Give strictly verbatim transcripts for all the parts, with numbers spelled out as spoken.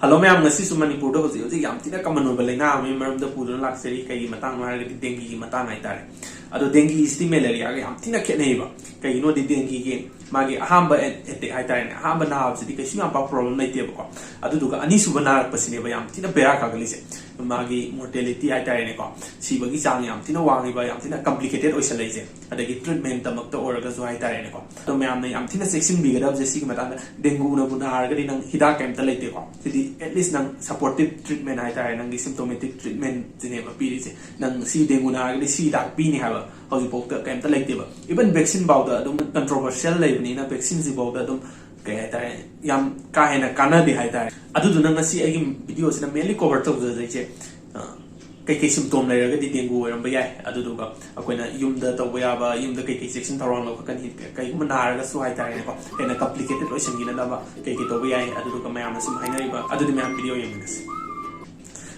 Hello ꯃꯌꯥꯝ, ꯉꯁꯤꯁꯨ ꯃꯅꯤꯄꯨꯔꯗ ꯍꯧꯖꯤꯛ ꯍꯧꯖꯤꯛ ꯌꯥꯝ ꯊꯤꯅ ꯀꯃꯟ ꯑꯣꯏꯕ ꯂꯥꯏꯅꯥ ꯑꯃꯒꯤ ꯃꯔꯝꯗ ꯄꯨꯗꯨꯅ ꯂꯥꯛꯆꯔꯤ꯫ ꯀꯩꯒꯤ ꯃꯇꯥꯡꯅꯣ ꯍꯥꯏꯔꯒꯗꯤ ꯗꯦꯡꯒꯤꯒꯤ ꯃꯇꯥꯡ ꯍꯥꯏꯇꯥꯔꯦ꯫ ꯑꯗꯣ ꯗꯦꯡꯒꯤꯁꯤꯗꯤ ꯃꯦꯂꯦꯔꯤꯌꯥꯒ ꯌꯥꯝ ꯊꯤꯅ ꯈꯦꯠꯅꯩꯕ꯫ ꯀꯩꯒꯤꯅꯣꯗꯤ ꯗꯦꯡꯒꯤꯒꯤ ꯃꯥꯒꯤ ꯑꯍꯥꯟꯕ ꯑꯦꯇꯦꯛ ꯍꯥꯏꯇꯥꯔꯦꯅꯦ, ꯑꯍꯥꯟꯕ ꯅꯥꯕꯁꯤꯗꯤ ꯀꯩꯁꯨ ꯌꯥꯝ ꯄꯥꯛ ꯄ꯭ꯔꯣꯕ꯭ꯂꯦꯝ ꯂꯩꯇꯦꯕꯀꯣ꯫ ꯑꯗꯨꯗꯨꯒ ꯑꯅꯤꯁꯨꯕ ꯅꯥꯔꯛꯄꯁꯤꯅꯦꯕ ꯌꯥꯝ ꯊꯤꯅ ꯕꯦꯔꯥ ꯀꯥꯒꯜꯂꯤꯁꯦ꯫ ꯃꯥꯒꯤ ꯃꯣꯔꯇꯦꯂꯤꯇꯤ ꯍꯥꯏꯇꯥꯔꯦꯅꯦꯀꯣ, ꯁꯤꯕꯒꯤ ꯆꯥꯡ ꯌꯥꯝ ꯊꯤꯅ ꯋꯥꯡꯉꯤꯕ, ꯌꯥꯝ ꯊꯤꯅ ꯀꯝꯄ꯭ꯂꯤꯀꯦꯇꯦꯠ ꯑꯣꯏꯁꯜꯂꯛꯏꯁꯦ꯫ ꯑꯗꯒꯤ ꯇ꯭ꯔꯤꯠꯃꯦꯟꯇꯃꯛꯇ ꯑꯣꯏꯔꯒꯁꯨ ꯍꯥꯏꯇꯥꯔꯦꯅꯦꯀꯣ꯫ ꯑꯗꯣ ꯃꯌꯥꯝꯅ ꯌꯥꯝ ꯊꯤꯅ ꯆꯦꯛꯁꯤꯟꯕꯤꯒꯗꯕꯁꯦ ꯁꯤꯒꯤ ꯃꯇꯥꯡꯗ, ꯗꯦꯡꯒꯨꯅꯕꯨ ꯅꯥꯔꯒꯗꯤ ꯅꯪ ꯍꯤꯗꯥꯛ ꯀꯩꯝꯇ ꯂꯩꯇꯦꯀꯣ꯫ ꯁꯤꯗꯤ ꯑꯦꯠꯂꯤꯁ ꯅꯪ ꯁꯄꯣꯔꯇꯤꯞ ꯇ꯭ꯔꯤꯠꯃꯦꯟ ꯍꯥꯏꯇꯥꯔꯦ, ꯅꯪꯒꯤ ꯁꯤꯝꯇꯣꯃꯦꯇꯤꯛ ꯇ꯭ꯔꯤꯠꯃꯦꯟꯁꯤꯅꯦꯕ ꯄꯤꯔꯤꯁꯦ꯫ ꯅꯪ ꯁꯤ ꯗꯦꯡꯒꯨ ꯅꯥꯔꯒꯗꯤ ꯁꯤ ꯍꯤꯗꯥꯛ ꯄꯤꯅꯤ ꯍꯥꯏꯕ ꯍꯧꯖꯤꯛꯐꯥꯎꯗ ꯀꯩꯝꯇ ꯂꯩꯇꯦꯕ꯫ ꯏꯚꯟ ꯚꯦꯛꯁꯤꯟ ꯐꯥꯎꯗ ꯑꯗꯨꯝ ꯀꯟꯇ꯭ꯔꯣꯚꯔꯁꯤꯌꯦꯜ ꯂꯩꯕꯅꯤꯅ ꯚꯦꯛꯁꯤꯟꯁꯤ ꯐꯥꯎꯗ ꯑꯗꯨꯝ ꯀꯩ ꯍꯥꯏꯇꯥꯔꯦ, ꯌꯥꯝ ꯀꯥ ꯍꯦꯟꯅ ꯀꯥꯟꯅꯗꯦ ꯍꯥꯏꯇꯥꯔꯦ꯫ ꯑꯗꯨꯗꯨꯅ ꯉꯁꯤ ꯑꯩꯒꯤ ꯚꯤꯗꯤꯑꯣꯁꯤꯅ ꯃꯦꯟꯂꯤ ꯀꯣꯚꯔ ꯇꯧꯖꯗꯣꯏꯁꯦ, ꯑ, ꯀꯩꯀꯩ ꯁꯤꯝꯇꯣꯝ ꯂꯩꯔꯒꯗꯤ ꯗꯦꯡꯒꯨ ꯑꯣꯏꯔꯝꯕ ꯌꯥꯏ, ꯑꯗꯨꯗꯨꯒ ꯑꯩꯈꯣꯏꯅ ꯌꯨꯝꯗ ꯇꯧꯕ ꯌꯥꯕ, ꯌꯨꯝꯗ ꯀꯩꯀꯩ ꯆꯦꯛꯁꯤꯟ ꯊꯧꯔꯥꯡ ꯂꯧꯈꯠꯀꯅꯤ, ꯀꯩꯒꯨꯝꯕ ꯅꯥꯔꯒꯁꯨ ꯍꯥꯏꯇꯥꯔꯦꯅꯦꯀꯣ, ꯍꯦꯟꯅ ꯀꯝꯄ꯭ꯂꯤꯀꯦꯇꯦꯠ ꯑꯣꯏꯁꯟꯈꯤꯅꯅꯕ ꯀꯩꯀꯩ ꯇꯧꯕ ꯌꯥꯏ, ꯑꯗꯨꯗꯨꯒ ꯃꯌꯥꯝꯅ ꯁꯨꯝ ꯍꯥꯏꯅꯔꯤꯕ ꯑꯗꯨꯗꯤ ꯃꯌꯥꯝ ꯚꯤꯗꯤꯑꯣ ꯌꯦꯡꯃꯤꯟꯅꯁꯤ꯫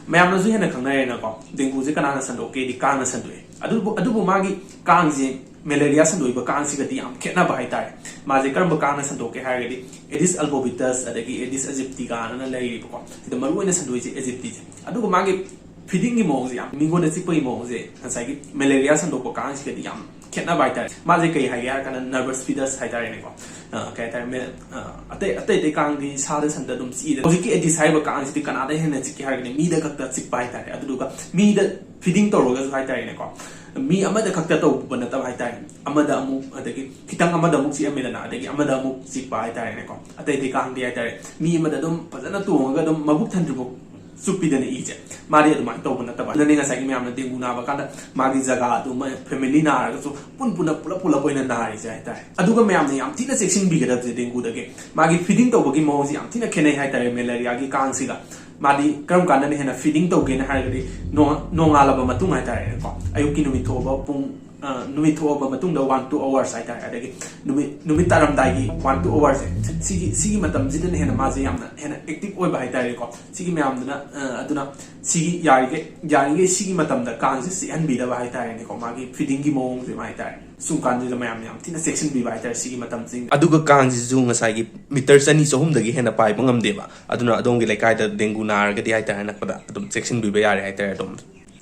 ꯃꯌꯥꯝꯅꯁꯨ ꯍꯦꯟꯅ ꯈꯪꯅꯔꯦꯅꯀꯣ, ꯗꯦꯡꯒꯨꯁꯦ ꯀꯅꯥꯅ ꯁꯟꯗꯣꯛꯀꯦꯗꯤ ꯀꯥꯡꯅ ꯁꯟꯗꯣꯛꯑꯦ꯫ ꯑꯗꯨꯕꯨ, ꯑꯗꯨꯕꯨ ꯃꯥꯒꯤ ꯀꯥꯡꯁꯦ ꯃꯦꯂꯦꯔꯤꯌꯥ ꯁꯟꯗꯣꯛꯏꯕ ꯀꯥꯡꯁꯤꯒꯗꯤ ꯌꯥꯝ ꯈꯦꯠꯅꯕ ꯍꯥꯏꯇꯥꯔꯦ꯫ ꯃꯥꯁꯦ ꯀꯔꯝꯕ ꯀꯥꯡꯅ ꯁꯟꯗꯣꯛꯀꯦ ꯍꯥꯏꯔꯒꯗꯤ ꯑꯦꯗꯤꯁ ꯑꯜꯕꯣꯕꯤꯇꯁ ꯑꯗꯒꯤ ꯑꯦꯗꯤꯁ ꯑꯦꯖꯤꯞꯇꯤꯀꯥꯅ ꯂꯩꯔꯤꯕꯀꯣ꯫ ꯁꯤꯗ ꯃꯔꯨꯑꯣꯏꯅ ꯁꯟꯗꯣꯛꯏꯁꯦ ꯑꯦꯖꯤꯞꯇꯤꯁꯦ꯫ ꯑꯗꯨꯒ ꯃꯥꯒꯤ ꯐꯤꯗꯤꯡꯒꯤ ꯃꯑꯣꯡꯁꯦ, ꯌꯥꯝ ꯃꯤꯉꯣꯟꯗ ꯆꯤꯛꯄꯒꯤ ꯃꯑꯣꯡꯁꯦ ꯉꯁꯥꯏꯒꯤ ꯃꯦꯂꯦꯔꯤꯌꯥ ꯁꯟꯗꯣꯛꯄ ꯀꯥꯡꯁꯤꯒꯗꯤ ꯌꯥꯝ ꯈꯦꯠꯅꯕ ꯍꯥꯏꯇꯥꯔꯦ꯫ ꯃꯥꯁꯦ ꯀꯩ ꯍꯥꯏꯒꯦ ꯍꯥꯏꯔ ꯀꯥꯟꯗ ꯅꯔꯚꯁ ꯐꯤꯗꯁ ꯍꯥꯏꯇꯥꯔꯦꯅꯦꯀꯣ꯫ ꯑ, ꯀꯩ ꯍꯥꯏꯇꯥꯔꯦ, ꯃꯦ-, ꯑ, ꯑꯇꯩ, ꯑꯇꯩ ꯑꯇꯩ ꯀꯥꯡꯗꯤ ꯁꯥꯗ ꯁꯟꯗ ꯑꯗꯨꯝ ꯆꯤꯛꯏꯗꯅ꯫ ꯍꯧꯖꯤꯛꯀꯤ ꯑꯦꯗꯤꯁ ꯍꯥꯏꯔꯤꯕ ꯀꯥꯡꯁꯤꯗꯤ ꯀꯅꯥꯗ ꯍꯦꯟꯅ ꯆꯤꯛꯀꯦ ꯍꯥꯏꯔꯒꯗꯤ ꯃꯤꯗ ꯈꯛꯇ ꯆꯤꯛꯄ ꯍꯥꯏꯇꯥꯔꯦ꯫ ꯑꯗꯨꯗꯨꯒ ꯃꯤꯗ ꯐꯤꯗꯤꯡ ꯇꯧꯔꯒꯁꯨ ꯍꯥꯏꯇꯥꯔꯦꯅꯦꯀꯣ, ꯃꯤ ꯑꯃꯗ ꯈꯛꯇ ꯇꯧꯕ ꯅꯠꯇꯕ ꯍꯥꯏꯇꯥꯔꯦ, ꯑꯃꯗ ꯑꯃꯨꯛ, ꯑꯗꯒꯤ ꯈꯤꯇꯪ ꯑꯃꯗ ꯑꯃꯨꯛ ꯆꯤꯛꯑꯝꯃꯦꯗꯅ, ꯑꯗꯒꯤ ꯑꯃꯗ ꯑꯃꯨꯛ ꯆꯤꯛꯄ ꯍꯥꯏꯇꯥꯔꯦꯅꯦꯀꯣ꯫ ꯑꯇꯩ ꯑꯇꯩ ꯀꯥꯡꯗꯤ ꯍꯥꯏꯇꯥꯔꯦ, ꯃꯤ ꯑꯃꯗ ꯑꯗꯨꯝ ꯐꯖꯅ ꯇꯣꯡꯉꯒ ꯑꯗꯨꯝ ꯃꯕꯨꯛ ꯊꯟꯗ꯭ꯔꯤꯐꯥꯎ ꯆꯨꯞꯄꯤꯗꯅ ꯏꯁꯦ꯫ ꯃꯥꯗꯤ ꯑꯗꯨꯃꯥꯏꯅ ꯇꯧꯕ ꯅꯠꯇꯕ꯫ ꯑꯗꯨꯅꯅꯦ ꯉꯁꯥꯏꯒꯤ ꯃꯌꯥꯝꯅ ꯗꯦꯡꯒꯨ ꯅꯥꯕ ꯀꯥꯟꯗ ꯃꯥꯒꯤ ꯖꯒꯥ ꯑꯗꯨ, ꯃꯣꯏ ꯐꯦꯃꯤꯂꯤ ꯅꯥꯔꯒꯁꯨ ꯄꯨꯟ ꯄꯨꯟꯅ ꯄꯨꯂꯞ ꯄꯨꯂꯞ ꯑꯣꯏꯅ ꯅꯥꯔꯤꯁꯦ ꯍꯥꯏꯇꯥꯔꯦ꯫ ꯑꯗꯨꯒ ꯃꯌꯥꯝꯅ ꯌꯥꯝ ꯊꯤꯅ ꯆꯦꯛꯁꯤꯟꯕꯤꯒꯗꯕꯁꯦ ꯗꯦꯡꯒꯨꯗꯒꯤ, ꯃꯥꯒꯤ ꯐꯤꯗꯤꯡ ꯇꯧꯕꯒꯤ ꯃꯑꯣꯡꯁꯦ ꯌꯥꯝ ꯊꯤꯅ ꯈꯦꯠꯅꯩ ꯍꯥꯏꯇꯥꯔꯦ ꯃꯦꯂꯦꯔꯤꯌꯥꯒꯤ ꯀꯥꯡꯁꯤꯒ꯫ ꯃꯥꯗꯤ ꯀꯔꯝ ꯀꯥꯟꯗꯅ ꯍꯦꯟꯅ ꯐꯤꯗꯤꯡ ꯇꯧꯒꯦꯅ ꯍꯥꯏꯔꯒꯗꯤ ꯅꯣꯡ-, ꯅꯣꯡꯉꯥꯜꯂꯕ ꯃꯇꯨꯡ ꯍꯥꯏꯇꯥꯔꯦꯅꯦꯀꯣ, ꯑꯌꯨꯛꯀꯤ ꯅꯨꯃꯤꯠ ꯊꯣꯛꯑꯕ ꯄꯨꯡ ꯑ, ꯅꯨꯃꯤꯠ ꯊꯣꯛꯑꯕ ꯃꯇꯨꯡꯗ one two hours ꯍꯥꯏꯇꯥꯔꯦ, ꯑꯗꯒꯤ ꯅꯨꯃꯤꯠ ꯅꯨꯃꯤꯠ ꯇꯥꯔꯝꯗꯥꯏꯒꯤ one two hours ꯁꯦ, ꯁꯤꯒꯤ ꯁꯤꯒꯤ ꯃꯇꯝꯁꯤꯗꯅ ꯍꯦꯟꯅ ꯃꯥꯁꯦ ꯌꯥꯝꯅ ꯍꯦꯟꯅ ꯑꯦꯛꯇꯤꯚ ꯑꯣꯏꯕ ꯍꯥꯏꯇꯥꯔꯦꯀꯣ꯫ ꯁꯤꯒꯤ ꯃꯌꯥꯝꯗꯨꯅ, ꯑ, ꯑꯗꯨꯅ ꯁꯤꯒꯤ ꯌꯥꯔꯤꯈꯩ ꯌꯥꯔꯤꯈꯩ ꯁꯤꯒꯤ ꯃꯇꯝꯗ ꯀꯥꯡꯁꯦ ꯆꯤꯛꯍꯟꯕꯤꯗꯕ ꯍꯥꯏꯇꯥꯔꯦꯅꯦꯀꯣ, ꯃꯥꯒꯤ ꯐꯤꯗꯤꯡꯒꯤ ꯃꯑꯣꯡꯁꯦ ꯍꯥꯏꯇꯥꯔꯦ꯫ ꯁꯨꯝ ꯀꯥꯟꯁꯤꯗ ꯃꯌꯥꯝꯅ ꯌꯥꯝ ꯊꯤꯅ ꯆꯦꯛꯁꯤꯟꯕꯤꯕ ꯍꯥꯏꯇꯥꯔꯦ ꯁꯤꯒꯤ ꯃꯇꯝꯁꯤꯡ꯫ ꯑꯗꯨꯒ ꯀꯥꯡꯁꯤꯁꯨ ꯉꯁꯥꯏꯒꯤ ꯃꯤꯇꯔ ꯆꯅꯤ ꯆꯍꯨꯝꯗꯒꯤ ꯍꯦꯟꯅ ꯄꯥꯏꯕ ꯉꯝꯗꯦꯕ꯫ ꯑꯗꯨꯅ ꯑꯗꯣꯝꯒꯤ ꯂꯩꯀꯥꯏꯗ ꯗꯦꯡꯒꯨ ꯅꯥꯔꯒꯗꯤ ꯍꯥꯏꯇꯥꯔꯦ, ꯑꯅꯛꯄꯗ ꯑꯗꯨꯝ ꯆꯦꯛꯁꯤꯟꯕꯤꯕ ꯌꯥꯔꯦ ꯍꯥꯏꯇꯥꯔꯦ ꯑꯗꯣꯝ꯫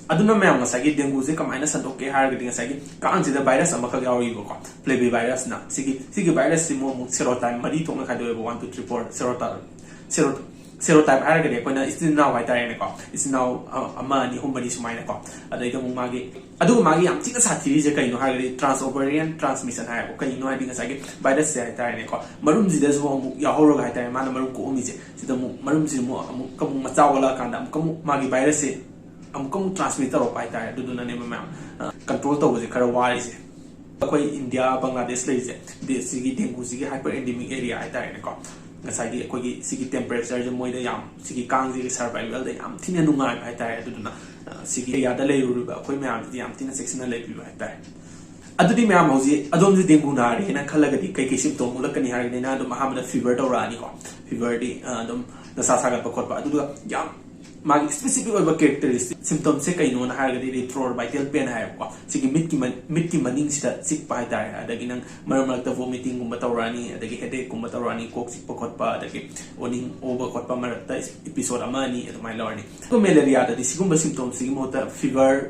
ꯑꯗꯨꯅ ꯃꯌꯥꯝ, ꯉꯁꯥꯏꯒꯤ ꯗꯦꯡꯒꯨꯁꯦ ꯀꯃꯥꯏꯅ ꯁꯟꯗꯣꯛꯀꯦ ꯍꯥꯏꯔꯒꯗꯤ, ꯉꯁꯥꯏꯒꯤ ꯀꯥꯡꯁꯤꯗ ꯚꯥꯏꯔꯁ ꯑꯃꯈꯛ ꯌꯥꯎꯔꯤꯕꯀꯣ, ꯐ꯭ꯂꯦꯕꯤ ꯚꯥꯏꯔꯁꯅ꯫ ꯁꯤꯒꯤ ꯁꯤꯒꯤ ꯚꯥꯏꯔꯁꯁꯤ ꯑꯃꯨꯛ ꯑꯃꯨꯛ ꯁꯦꯔꯣꯇꯥꯏꯞ ꯃꯔꯤ ꯊꯣꯛꯅ ꯈꯥꯏꯗꯣꯛꯑꯦꯕ, ꯋꯥꯟ ꯇꯨ ꯊ꯭ꯔꯤ ꯐꯣꯔ ꯁꯦꯔꯣꯇꯥꯏꯞ꯫ ꯁꯦꯔꯣ ꯁꯦꯔꯣꯇꯥꯏꯞ ꯍꯥꯏꯔꯒꯗꯤ ꯑꯩꯈꯣꯏꯅ ꯏꯆꯤꯟ ꯏꯅꯥꯎ ꯍꯥꯏꯇꯥꯔꯦꯅꯦꯀꯣ, ꯏꯆꯤꯟ ꯏꯅꯥꯎ ꯑ-, ꯑꯃ, ꯑꯅꯤ, ꯑꯍꯨꯝ, ꯃꯔꯤ ꯁꯨꯃꯥꯏꯅꯀꯣ꯫ ꯑꯗꯩꯗ ꯑꯃꯨꯛ ꯃꯥꯒꯤ, ꯑꯗꯨꯒ ꯃꯥꯒꯤ ꯌꯥꯝ ꯊꯤꯅ ꯁꯥꯊꯤꯔꯤꯁꯦ ꯀꯩꯅꯣ ꯍꯥꯏꯔꯒꯗꯤ, ꯇ꯭ꯔꯥꯟꯁ ꯑꯣꯚꯔꯤꯌꯟ ꯇ꯭ꯔꯥꯟꯁꯃꯤꯁꯟ ꯍꯥꯏꯌꯦꯕ꯫ ꯀꯩꯅꯣ ꯍꯥꯏꯗꯤ, ꯉꯁꯥꯏꯒꯤ ꯚꯥꯏꯔꯁꯁꯦ ꯍꯥꯏꯇꯥꯔꯦꯅꯦꯀꯣ, ꯃꯔꯨꯝꯁꯤꯗꯁꯨ ꯑꯃꯨꯛ ꯌꯥꯎꯍꯧꯔꯒ ꯍꯥꯏꯇꯥꯔꯦ, ꯃꯥꯅ ꯃꯔꯨꯝ ꯀꯣꯛꯑꯝꯃꯤꯁꯦ, ꯁꯤꯗ ꯑꯃꯨꯛ ꯃꯔꯨꯝꯁꯤ ꯑꯃꯨꯛ ꯑꯃꯨꯛ ꯑꯃꯨꯛ ꯃꯆꯥ ꯑꯣꯜꯂꯛꯑꯀꯥꯟꯗ ꯑꯃꯨꯛꯀ ꯑꯃꯨꯛ ꯃꯥꯒꯤ ꯚꯥꯏꯔꯁꯁꯦ ꯑꯃꯨꯛꯀ ꯑꯃꯨꯛ ꯇ꯭ꯔꯥꯟꯁꯃꯤꯠ ꯇꯧꯔꯛꯄ ꯍꯥꯏꯇꯥꯔꯦ꯫ ꯑꯗꯨꯗꯨꯅꯅꯦꯕ ꯃꯌꯥꯝ, ꯀꯟꯇ꯭ꯔꯣꯜ ꯇꯧꯕꯁꯦ ꯈꯔ ꯋꯥꯔꯤꯁꯦ꯫ ꯑꯩꯈꯣꯏ ꯏꯟꯗꯤꯌꯥ, ꯕꯪꯒ꯭ꯂꯥꯗꯦꯁ ꯂꯩꯔꯤꯁꯦ, ꯗꯦꯁꯁꯤꯒꯤ ꯗꯦꯡꯒꯨꯁꯤꯒꯤ ꯍꯥꯏꯄꯔ ꯑꯦꯟꯗꯦꯃꯤꯛ ꯑꯦꯔꯤꯌꯥ ꯍꯥꯏꯇꯥꯔꯦꯅꯦꯀꯣ꯫ ꯉꯁꯥꯏꯒꯤ ꯑꯩꯈꯣꯏꯒꯤ ꯁꯤꯒꯤ ꯇꯦꯝꯄꯔꯦꯆꯔꯁꯦ ꯃꯣꯏꯗ ꯌꯥꯝ, ꯁꯤꯒꯤ ꯀꯥꯡꯁꯤꯒꯤ ꯁꯔꯚꯥꯏꯚꯦꯜꯗ ꯌꯥꯝ ꯊꯤꯅ ꯅꯨꯡꯉꯥꯏꯕ ꯍꯥꯏꯇꯥꯔꯦ꯫ ꯑꯗꯨꯗꯨꯅ, ꯑ, ꯁꯤꯒꯤ ꯑꯦꯔꯤꯌꯥꯗ ꯂꯩꯔꯨꯔꯤꯕ ꯑꯩꯈꯣꯏ ꯃꯌꯥꯝꯁꯤꯗꯤ ꯌꯥꯝ ꯊꯤꯅ ꯆꯦꯛꯁꯤꯟꯅ ꯂꯩꯕꯤꯕ ꯍꯥꯏꯇꯥꯔꯦ꯫ ꯑꯗꯨꯗꯤ ꯃꯌꯥꯝ, ꯍꯧꯖꯤꯛ ꯑꯗꯣꯝꯁꯦ ꯗꯦꯡꯒꯨ ꯅꯥꯔꯦꯅ ꯈꯜꯂꯒꯗꯤ ꯀꯩꯀꯩ ꯁꯤꯝꯇꯣꯝ ꯎꯠꯂꯛꯀꯅꯤ ꯍꯥꯏꯔꯒꯗꯤ, ꯅꯪ ꯑꯗꯨꯝ ꯑꯍꯥꯟꯕꯗ ꯐꯤꯚꯔ ꯇꯧꯔꯛꯑꯅꯤꯀꯣ꯫ ꯐꯤꯚꯔꯗꯤ, ꯑ, ꯑꯗꯨꯝ ꯅꯁꯥ ꯁꯥꯒꯠꯄ ꯈꯣꯠꯄ, ꯑꯗꯨꯒ ꯌꯥꯝ ꯃꯥꯒꯤ ꯁ꯭ꯄꯦꯁꯤꯐꯤꯛ ꯑꯣꯏꯕ ꯀꯦꯔꯦꯛꯇꯔꯤꯁꯇꯤꯛ ꯁꯤꯝꯇꯣꯝꯁꯦ ꯀꯩꯅꯣꯅ ꯍꯥꯏꯔꯒꯗꯤ, ꯔꯤꯇ꯭ꯔꯣꯑꯣꯔꯕꯥꯏꯇꯦꯜ ꯄꯦꯟ ꯍꯥꯏꯌꯦꯕꯀꯣ꯫ ꯁꯤꯒꯤ ꯃꯤꯠꯀꯤ ꯃ-, ꯃꯤꯠꯀꯤ ꯃꯅꯤꯡꯁꯤꯗ ꯆꯤꯛꯄ ꯍꯥꯏꯇꯥꯔꯦ꯫ ꯑꯗꯒꯤ ꯅꯪ ꯃꯔꯛ ꯃꯔꯛꯇ ꯚꯣꯃꯤꯇꯤꯡꯒꯨꯝꯕ ꯇꯧꯔꯛꯑꯅꯤ, ꯑꯗꯒꯤ ꯍꯦꯗꯦꯛꯀꯨꯝꯕ ꯇꯧꯔꯛꯑꯅꯤ, ꯀꯣꯛ ꯆꯤꯛꯄ ꯈꯣꯠꯄ, ꯑꯗꯒꯤ ꯑꯣꯅꯤꯡ ꯑꯣꯕ ꯈꯣꯠꯄ, ꯃꯔꯛꯇ ꯏꯄꯤꯁꯣꯠ ꯑꯃ ꯑꯅꯤ ꯑꯗꯨꯃꯥꯏꯅ ꯂꯧꯔꯅꯤ꯫ ꯑꯗꯨꯒ ꯃꯦꯂꯦꯔꯤꯌꯥꯗꯗꯤ ꯁꯤꯒꯨꯝꯕ ꯁꯤꯝꯇꯣꯝꯁꯤꯒꯤ ꯃꯍꯨꯠꯇ ꯐꯤꯚꯔ,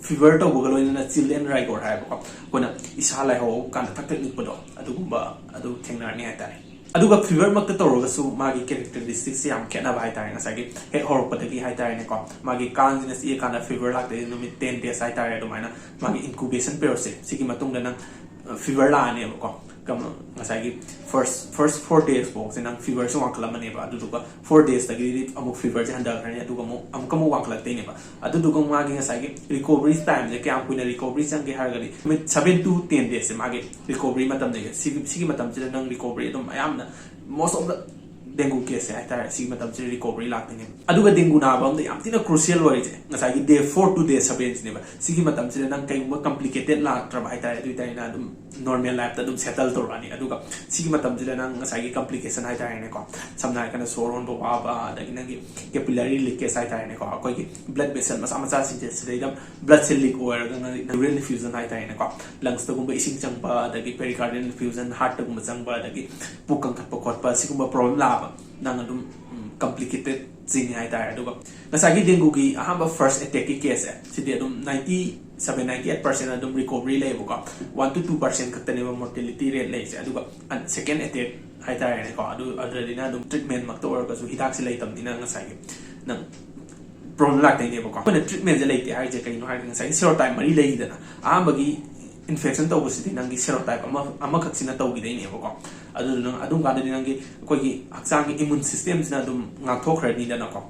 ꯐꯤꯚꯔ ꯇꯧꯕꯒ ꯂꯣꯏꯅꯅ ꯆꯤꯜ ꯑꯦꯟ ꯔꯥꯏꯒꯣꯔ ꯍꯥꯏꯌꯦꯕꯀꯣ, ꯑꯩꯈꯣꯏꯅ ꯏꯁꯥ ꯂꯥꯏꯍꯧ ꯀꯥꯟꯗ ꯊꯛ ꯊꯛ ꯅꯤꯛꯄꯗꯣ, ꯑꯗꯨꯒꯨꯝꯕ ꯑꯗꯨ ꯊꯦꯡꯅꯔꯅꯤ ꯍꯥꯏꯇꯥꯔꯦ꯫ ꯑꯗꯨꯒ ꯐꯤꯚꯔꯃꯛꯇ ꯇꯧꯔꯒꯁꯨ ꯃꯥꯒꯤ ꯀꯦꯔꯦꯛꯇꯔꯤꯁꯇꯤꯛꯁꯦ ꯌꯥꯝ ꯈꯦꯠꯅꯕ ꯍꯥꯏꯇꯥꯔꯦ꯫ ꯉꯁꯥꯏꯒꯤ ꯍꯦꯛ ꯍꯧꯔꯛꯄꯗꯒꯤ ꯍꯥꯏꯇꯥꯔꯦꯅꯦꯀꯣ, ꯃꯥꯒꯤ ꯀꯥꯡꯁꯤꯅ ꯆꯤꯛꯑꯀꯥꯟꯗ ꯐꯤꯚꯔ ꯂꯥꯛꯇꯣꯏꯁꯦ ꯅꯨꯃꯤꯠ ꯇꯦꯟ ꯗꯦꯖ ꯍꯥꯏꯇꯥꯔꯦ꯫ ꯑꯗꯨꯃꯥꯏꯅ ꯃꯥꯒꯤ ꯏꯟꯀꯨꯕꯦꯁꯟ ꯄꯤꯔꯤꯌꯣꯗꯁꯦ, ꯁꯤꯒꯤ ꯃꯇꯨꯡꯗ ꯅꯪ, ꯑ, ꯐꯤꯚꯔ ꯂꯥꯛꯑꯅꯦꯕꯀꯣ꯫ ꯀꯃ-, ꯉꯁꯥꯏꯒꯤ ꯐꯥꯔꯁ, ꯐꯥꯔꯁ ꯐꯣꯔ ꯗꯦꯖ ꯐꯥꯎꯁꯦ ꯅꯪ ꯐꯤꯚꯔꯁꯦ ꯋꯥꯡꯈꯠꯂꯝꯃꯅꯦꯕ꯫ ꯑꯗꯨꯗꯨꯒ ꯐꯣꯔ ꯗꯦꯖꯇꯒꯤꯗꯤ ꯑꯃꯨꯛ ꯐꯤꯚꯔꯁꯦ ꯍꯟꯊꯈ꯭ꯔꯅꯤ, ꯑꯗꯨꯒ ꯑꯃꯨꯛ, ꯑꯃꯨꯛꯀ ꯑꯃꯨꯛ ꯋꯥꯡꯈꯠꯂꯛꯇꯣꯏꯅꯦꯕ꯫ ꯑꯗꯨꯗꯨꯒ ꯃꯥꯒꯤ ꯉꯁꯥꯏꯒꯤ ꯔꯤꯀꯣꯚꯔꯤ ꯇꯥꯏꯝꯁꯦ ꯀꯌꯥꯝ ꯀꯨꯏꯅ ꯔꯤꯀꯣꯚꯔꯤ ꯆꯪꯒꯦ ꯍꯥꯏꯔꯒꯗꯤ, ꯅꯨꯃꯤꯠ ꯁꯚꯦꯟ to ꯇꯦꯟ ꯗꯦꯖꯁꯦ ꯃꯥꯒꯤ ꯔꯤꯀꯣꯚꯔꯤ ꯃꯇꯝ ꯂꯩꯌꯦ꯫ ꯁꯤꯒꯤ, ꯁꯤꯒꯤ ꯃꯇꯝꯁꯤꯗ ꯅꯪ ꯔꯤꯀꯣꯚꯔꯤ ꯑꯗꯨꯝ ꯑꯌꯥꯝꯕꯅ, most of the, dengue case ꯁꯦ ꯍꯥꯏꯇꯥꯔꯦ, ꯁꯤꯒꯤ ꯃꯇꯝꯁꯤꯗ recovery ꯂꯥꯛꯇꯣꯏꯅꯦꯕ꯫ ꯑꯗꯨꯒ dengue ꯅꯥꯕ ꯑꯃꯗ ꯌꯥꯝ ꯊꯤꯅ crucial ꯑꯣꯏꯔꯤꯁꯦ ꯉꯁꯥꯏꯒꯤ day four to day seven ꯁꯤꯅꯦꯕ꯫ ꯁꯤꯒꯤ ꯃꯇꯝꯁꯤꯗ ꯅꯪ ꯀꯩꯒꯨꯝꯕ complicated ꯂꯥꯛꯇ꯭ꯔꯕ ꯍꯥꯏꯇꯥꯔꯦ, ꯑꯗꯨ ꯑꯣꯏꯇꯥꯔꯗꯤ ꯅꯪ ꯑꯗꯨꯝ normal life ꯇ ꯑꯗꯨꯝ settle ꯇꯧꯔꯛꯑꯅꯤ꯫ ꯑꯗꯨꯒ ꯁꯤꯒꯤ ꯃꯇꯝꯁꯤꯗ ꯅꯪ ꯉꯁꯥꯏꯒꯤ complication ꯍꯥꯏꯇꯥꯔꯦꯅꯦꯀꯣ, ꯁꯝꯅ ꯍꯥꯏꯔꯀꯥꯟꯗ ꯁꯣꯔ ꯍꯣꯟꯕ ꯋꯥꯕ, ꯑꯗꯒꯤ ꯅꯪꯒꯤ capillary leakage ꯍꯥꯏꯇꯥꯔꯦꯅꯦꯀꯣ, ꯑꯩꯈꯣꯏꯒꯤ blood vessel ꯃꯆꯥ ꯃꯆꯥꯁꯤꯡꯁꯦ ꯁꯤꯗꯩꯗ blood ꯁꯦ leak ꯑꯣꯏꯔꯒ ꯅꯪ urinary effusion ꯍꯥꯏꯇꯥꯔꯦꯅꯦꯀꯣ, lungs ꯇꯒꯨꯝꯕ ꯏꯁꯤꯡ ꯆꯪꯕ, ꯑꯗꯒꯤ pericardial effusion, heart ꯇꯒꯨꯝꯕ ꯆꯪꯕ, ꯑꯗꯒꯤ ꯄꯨꯛ ꯀꯟꯈꯠꯄ ꯈꯣꯠꯄ, ꯁꯤꯒꯨꯝꯕ problem ꯂꯥꯛꯑꯕ ꯅꯪ ꯑꯗꯨꯝ complicated ꯆꯤꯡꯉꯦ ꯍꯥꯏꯇꯥꯔꯦ꯫ ꯑꯗꯨꯒ ꯉꯁꯥꯏꯒꯤ dengue ꯒꯤ ꯑꯍꯥꯟꯕ first attack ꯀꯤ case ꯁꯦ ꯁꯤꯗꯤ ꯑꯗꯨꯝ ninety seven, ninety eight percent ꯑꯗꯨꯝ recovery ꯂꯩꯌꯦꯕꯀꯣ, one to two percent ꯈꯛꯇꯅꯦꯕ mortality rate ꯂꯩꯔꯤꯁꯦ꯫ ꯑꯗꯨꯒ second attack ꯍꯥꯏꯇꯥꯔꯦꯅꯦꯀꯣ, ꯑꯗꯨ ꯑꯗꯨꯗꯗꯤꯅ ꯑꯗꯨꯝ treatment ꯃꯛꯇ ꯑꯣꯏꯔꯒꯁꯨ ꯍꯤꯗꯥꯛꯁꯦ ꯂꯩꯇꯕꯅꯤꯅ ꯉꯁꯥꯏꯒꯤ ꯅꯪ problem ꯂꯥꯛꯇꯣꯏꯅꯦꯕꯀꯣ꯫ ꯑꯩꯈꯣꯏꯅ treatment ꯁꯦ ꯂꯩꯇꯦ ꯍꯥꯏꯔꯤꯁꯦ ꯀꯩꯅꯣ ꯍꯥꯏꯔꯗꯤ ꯉꯁꯥꯏꯒꯤ serotype ꯃꯔꯤ ꯂꯩꯔꯤꯗꯅ, ꯑꯍꯥꯟꯕꯒꯤ infection ꯇꯧꯕꯁꯤꯗꯤ ꯅꯪꯒꯤ serotype ꯑꯃ ꯑꯃꯈꯛꯁꯤꯅ ꯇꯧꯈꯤꯗꯣꯏꯅꯦꯕꯀꯣ꯫ ꯑꯗꯨꯗꯨꯅ ꯑꯗꯨꯝ ꯀꯥꯟꯗꯗꯤ ꯅꯪꯒꯤ ꯑꯩꯈꯣꯏꯒꯤ ꯍꯛꯆꯥꯡꯒꯤ immune system ꯁꯤꯅ ꯑꯗꯨꯝ ꯉꯥꯛꯊꯣꯛꯈ꯭ꯔꯅꯤꯗꯅꯀꯣ꯫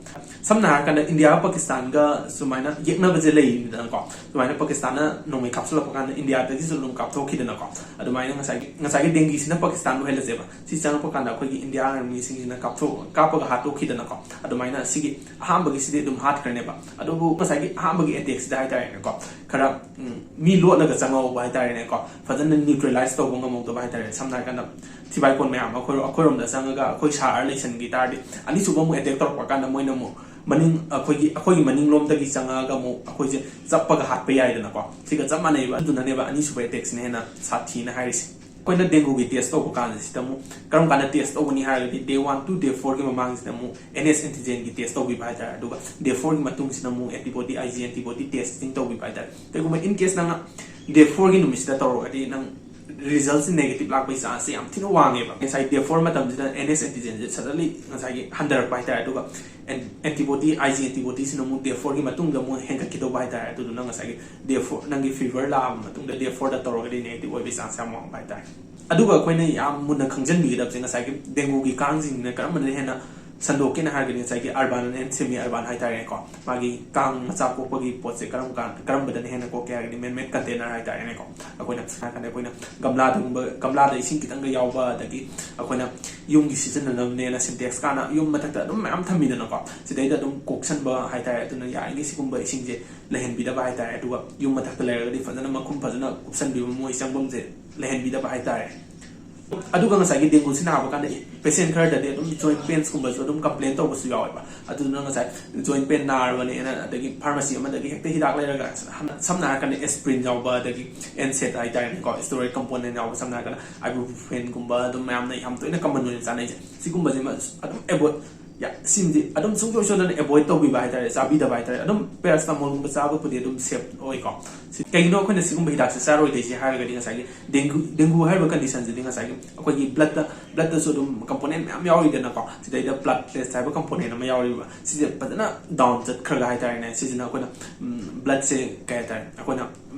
ꯁꯝꯅ ꯍꯥꯏꯔꯀꯥꯟꯗ ꯏꯟꯗꯤꯌꯥ ꯄꯥꯀꯤꯁꯇꯥꯟꯒ ꯁꯨꯃꯥꯏꯅ ꯌꯦꯛꯅꯕꯁꯦ ꯂꯩꯔꯤꯗꯅꯀꯣ꯫ ꯁꯨꯃꯥꯏꯅ ꯄꯥꯀꯤꯁꯇꯥꯟꯅ ꯅꯣꯡꯃꯩ ꯀꯥꯞꯁꯤꯜꯂꯛꯄ ꯀꯥꯟꯗ ꯏꯟꯗꯤꯌꯥꯗꯒꯤꯁꯨ ꯑꯗꯨꯝ ꯀꯥꯞꯊꯣꯛꯈꯤꯗꯅꯀꯣ꯫ ꯑꯗꯨꯃꯥꯏꯅ ꯉꯁꯥꯏꯒꯤ ꯉꯁꯥꯏꯒꯤ dengue ꯁꯤꯅ ꯄꯥꯀꯤꯁꯇꯥꯟ ꯑꯣꯏꯍꯜꯂꯁꯦꯕ꯫ ꯁꯤ ꯆꯪꯉꯛꯄ ꯀꯥꯟꯗ ꯑꯩꯈꯣꯏꯒꯤ ꯏꯟꯗꯤꯌꯥ army ꯁꯤꯡꯁꯤꯅ ꯀꯥꯞꯊꯣꯛ ꯀꯥꯞꯄꯒ ꯍꯥꯠꯇꯣꯛꯈꯤꯗꯅꯀꯣ꯫ ꯑꯗꯨꯃꯥꯏꯅ ꯁꯤꯒꯤ ꯑꯍꯥꯟꯕꯒꯤꯁꯤꯗꯤ ꯑꯗꯨꯝ ꯍꯥꯠꯈ꯭ꯔꯅꯦꯕ꯫ ꯑꯗꯨꯕꯨ ꯉꯁꯥꯏꯒꯤ ꯑꯍꯥꯟꯕꯒꯤ attack ꯁꯤꯗ ꯍꯥꯏꯇꯥꯔꯦꯅꯦꯀꯣ, ꯈꯔ ꯎꯝ, ꯃꯤ ꯂꯣꯠꯂꯒ ꯆꯪꯍꯧꯕ ꯍꯥꯏꯇꯥꯔꯦꯅꯦꯀꯣ, ꯐꯖꯅ neutralize ꯇꯧꯕ ꯉꯝꯍꯧꯗꯕ ꯍꯥꯏꯇꯥꯔꯦ꯫ ꯁꯝꯅ ꯍꯥꯏꯔꯀꯥꯟꯗ ꯊꯤꯕꯥꯏꯀꯣꯟ ꯃꯌꯥꯝ ꯑꯩꯈꯣꯏ ꯑꯩꯈꯣꯏꯔꯣꯝꯗ ꯆꯪꯉꯒ ꯑꯩꯈꯣꯏ ꯁꯥꯔ ꯂꯩꯁꯟꯈꯤ ꯇꯥꯔꯗꯤ, ꯑꯅꯤꯁꯨꯕ ꯑꯃꯨꯛ attack ꯇꯧꯔꯛꯄ ꯀꯥꯟꯗ ꯃꯣꯏꯅ ꯑꯃꯨꯛ ꯃꯅꯤꯡ ꯑꯩꯈꯣꯏꯒꯤ ꯑꯩꯈꯣꯏꯒꯤ ꯃꯅꯤꯡꯂꯣꯝꯗꯒꯤ ꯆꯪꯉꯛꯑꯒ ꯑꯃꯨꯛ ꯑꯩꯈꯣꯏꯁꯦ ꯆꯞꯄꯒ ꯍꯥꯠꯄ ꯌꯥꯏꯗꯅꯀꯣ꯫ ꯁꯤꯒ ꯆꯞ ꯃꯥꯟꯅꯩꯕ꯫ ꯑꯗꯨꯅꯅꯦꯕ ꯑꯅꯤꯁꯨꯕ attack ꯁꯤꯅ ꯍꯦꯟꯅ ꯁꯥꯊꯤꯅ ꯍꯥꯏꯔꯤꯁꯦ꯫ ꯑꯩꯈꯣꯏꯅ dengue ꯒꯤ test ꯇꯧꯕ ꯀꯥꯟꯁꯤꯗ ꯑꯃꯨꯛ ꯀꯔꯝ ꯀꯥꯟꯗ test ꯇꯧꯒꯅꯤ ꯍꯥꯏꯔꯒꯗꯤ, day one to day four ꯒꯤ ꯃꯃꯥꯡꯁꯤꯗ ꯑꯃꯨꯛ N S antigen ꯒꯤ test ꯇꯧꯕꯤꯕ ꯍꯥꯏꯇꯥꯔꯦ꯫ ꯑꯗꯨꯒ day four ꯒꯤ ꯃꯇꯨꯡꯁꯤꯅ ꯑꯃꯨꯛ antibody, I G antibody testing ꯇꯧꯕꯤꯕ ꯍꯥꯏꯇꯥꯔꯦ꯫ ꯀꯩꯒꯨꯝꯕ in case ꯅꯪꯅ day four ꯒꯤ ꯅꯨꯃꯤꯠꯁꯤꯗ ꯇꯧꯔꯒꯗꯤ, ꯅꯪ result ꯁꯤ negative ꯂꯥꯛꯄꯒꯤ chance ꯁꯦ ꯌꯥꯝ ꯊꯤꯅ ꯋꯥꯡꯉꯦꯕ꯫ ꯉꯁꯥꯏ day four ꯃꯇꯝꯁꯤꯗ N S antigen ꯁꯦ suddenly ꯉꯁꯥꯏꯒꯤ ꯍꯟꯊꯔꯛꯄ ꯍꯥꯏꯇꯥꯔꯦ꯫ ꯑꯗꯨꯒ an-, antibody, I G antibody ꯁꯤꯅ ꯑꯃꯨꯛ day four ꯒꯤ ꯃꯇꯨꯡꯗ ꯑꯃꯨꯛ ꯍꯦꯟꯒꯠꯈꯤꯗꯧꯕ ꯍꯥꯏꯇꯥꯔꯦ꯫ ꯑꯗꯨꯗꯨꯅ ꯉꯁꯥꯏꯒꯤ day four, ꯅꯪꯒꯤ fever ꯂꯥꯛꯑꯕ ꯃꯇꯨꯡꯗ day four ꯗ ꯇꯧꯔꯒꯗꯤ negative ꯑꯣꯏꯕꯒꯤ chance ꯌꯥꯝ ꯋꯥꯡꯕ ꯍꯥꯏꯇꯥꯔꯦ꯫ ꯑꯗꯨꯒ ꯑꯩꯈꯣꯏꯅ ꯌꯥꯝ ꯃꯨꯟꯅ ꯈꯪꯖꯤꯟꯕꯤꯒꯗꯕꯁꯦ, ꯉꯁꯥꯏꯒꯤ dengue ꯒꯤ ꯀꯥꯡꯁꯤꯡꯁꯤꯅ ꯀꯔꯝꯕꯅ ꯍꯦꯟꯅ ꯁꯟꯗꯣꯛꯀꯦꯅ ꯍꯥꯏꯔꯒꯗꯤ ꯉꯁꯥꯏꯒꯤ urban and semi urban ꯍꯥꯏꯇꯥꯔꯦꯀꯣ, ꯃꯥꯒꯤ ꯀꯥꯡ ꯃꯆꯥ ꯀꯣꯛꯄꯒꯤ ꯄꯣꯠꯁꯦ ꯀꯔꯝ ꯀꯥꯟ ꯀꯔꯝꯕꯗꯅ ꯍꯦꯟꯅ ꯀꯣꯛꯀꯦ ꯍꯥꯏꯔꯒꯗꯤ man-made container ꯍꯥꯏꯇꯥꯔꯦꯅꯦꯀꯣ꯫ ꯑꯩꯈꯣꯏꯅ ꯍꯥꯏꯔꯀꯥꯟꯗ ꯑꯩꯈꯣꯏꯅ ꯒꯝꯂꯥꯗꯒꯨꯝꯕ, ꯒꯝꯂꯥꯗ ꯏꯁꯤꯡ ꯈꯤꯇꯪꯒ ꯌꯥꯎꯕ, ꯑꯗꯒꯤ ꯑꯩꯈꯣꯏꯅ ꯌꯨꯝꯒꯤ ꯁꯤꯖꯤꯟꯅꯅꯕꯅꯦꯅ ꯁꯤꯟꯇꯦꯛꯁ ꯀꯥꯟꯅ ꯌꯨꯝ ꯃꯊꯛꯇ ꯑꯗꯨꯝ ꯃꯌꯥꯝ ꯊꯝꯃꯤꯗꯅꯀꯣ, ꯁꯤꯗꯩꯗ ꯑꯗꯨꯝ ꯀꯣꯛꯁꯟꯕ ꯍꯥꯏꯇꯥꯔꯦ꯫ ꯑꯗꯨꯅ ꯌꯥꯔꯤꯉꯩ ꯁꯤꯒꯨꯝꯕ ꯏꯁꯤꯡꯁꯦ ꯂꯩꯍꯟꯕꯤꯗꯕ ꯍꯥꯏꯇꯥꯔꯦ꯫ ꯑꯗꯨꯒ ꯌꯨꯝ ꯃꯊꯛꯇ ꯂꯩꯔꯒꯗꯤ ꯐꯖꯅ ꯃꯈꯨꯝ ꯐꯖꯅ ꯀꯨꯞꯁꯟꯕꯤꯕ, ꯃꯣꯏ ꯆꯪꯐꯝꯁꯦ ꯂꯩꯍꯟꯕꯤꯗꯕ ꯍꯥꯏꯇꯥꯔꯦ꯫ ꯑꯗꯨꯒ ꯉꯁꯥꯏꯒꯤ ꯗꯦꯡꯒꯨꯁꯤ ꯅꯥꯕ ꯀꯥꯟꯗ ꯄꯦꯁꯦꯟ ꯈꯔꯗꯗꯤ ꯑꯗꯨꯝ ꯖꯣꯏꯟ ꯄꯦꯟꯁꯀꯨꯝꯕꯁꯨ ꯑꯗꯨꯝ ꯀꯝꯄ꯭ꯂꯦꯟ ꯇꯧꯕꯁꯨ ꯌꯥꯎꯋꯦꯕ꯫ ꯑꯗꯨꯗꯨꯅ ꯉꯁꯥꯏ ꯖꯣꯏꯟ ꯄꯦꯟ ꯅꯥꯔꯕꯅꯦꯅ ꯑꯗꯒꯤ ꯐꯥꯔꯃꯥꯁꯤ ꯑꯃꯗꯒꯤ ꯍꯦꯛꯇ ꯍꯤꯗꯥꯛ ꯂꯩꯔꯒ, ꯁꯝꯅ ꯍꯥꯏꯔꯀꯥꯟꯗ ꯑꯦꯁꯄ꯭ꯔꯤꯟ ꯌꯥꯎꯕ, ꯑꯗꯒꯤ NSAID ꯍꯥꯏꯇꯥꯔꯦꯅꯦꯀꯣ, steroid component ꯌꯥꯎꯕ, ꯁꯝꯅ ꯍꯥꯏꯔꯀꯥꯟꯗ ibuprofenꯒꯨꯝꯕ ꯑꯗꯨꯝ ꯃꯌꯥꯝꯅ ꯌꯥꯝ ꯇꯣꯏꯅ ꯀꯃꯟ ꯑꯣꯏꯅ ꯆꯥꯅꯩꯁꯦ꯫ ꯁꯤꯒꯨꯝꯕꯁꯤꯃ ꯑꯗꯨꯝ ꯑꯦꯕꯣꯏꯗ ꯌꯥ-, ꯁꯤꯃꯗꯤ ꯑꯗꯨꯝ ꯁꯨꯡꯁꯣꯏ ꯁꯣꯏꯗꯅ ꯑꯦꯕꯣꯏꯗ ꯇꯧꯕꯤꯕ ꯍꯥꯏꯇꯥꯔꯦ, ꯆꯥꯕꯤꯗꯕ ꯍꯥꯏꯇꯥꯔꯦ꯫ ꯑꯗꯨꯝ ꯄꯦꯔꯥꯁꯤꯇꯥꯃꯣꯜꯒꯨꯝꯕ ꯆꯥꯕꯕꯨꯗꯤ ꯑꯗꯨꯝ ꯁꯦꯐ ꯑꯣꯏꯀꯣ꯫ ꯁꯤ ꯀꯩꯒꯤꯅꯣ ꯑꯩꯈꯣꯏꯅ ꯁꯤꯒꯨꯝꯕ ꯍꯤꯗꯥꯛꯁꯦ ꯆꯥꯔꯣꯏꯗꯣꯏꯁꯦ ꯍꯥꯏꯔꯒꯗꯤ ꯉꯁꯥꯏꯒꯤ ꯗꯦꯡꯒꯨ, ꯗꯦꯡꯒꯨ ꯍꯥꯏꯔꯤꯕ ꯀꯟꯗꯤꯁꯟꯁꯤꯗꯤ ꯉꯁꯥꯏꯒꯤ ꯑꯩꯈꯣꯏꯒꯤ ꯕ꯭ꯂꯠꯇ, ꯕ꯭ꯂꯠꯇꯁꯨ ꯑꯗꯨꯝ ꯀꯝꯄꯣꯅꯦꯟ ꯃꯌꯥꯝ ꯌꯥꯎꯔꯤꯗꯅꯀꯣ꯫ ꯁꯤꯗꯩꯗ ꯄ꯭ꯂꯦꯠꯂꯦꯠꯁ ꯍꯥꯏꯕ ꯀꯝꯄꯣꯅꯦꯟ ꯑꯃ ꯌꯥꯎꯔꯤꯕ, ꯁꯤꯁꯦ ꯐꯖꯅ ꯗꯥꯎꯟ ꯆꯠꯈ꯭ꯔꯒ ꯍꯥꯏꯇꯥꯔꯦꯅꯦ, ꯁꯤꯁꯤꯅ ꯑꯩꯈꯣꯏꯅ, ꯎꯝ, ꯕ꯭ꯂꯠꯁꯦ ꯀꯩ ꯍꯥꯏꯇꯥꯔꯦ, ꯑꯩꯈꯣꯏꯅ,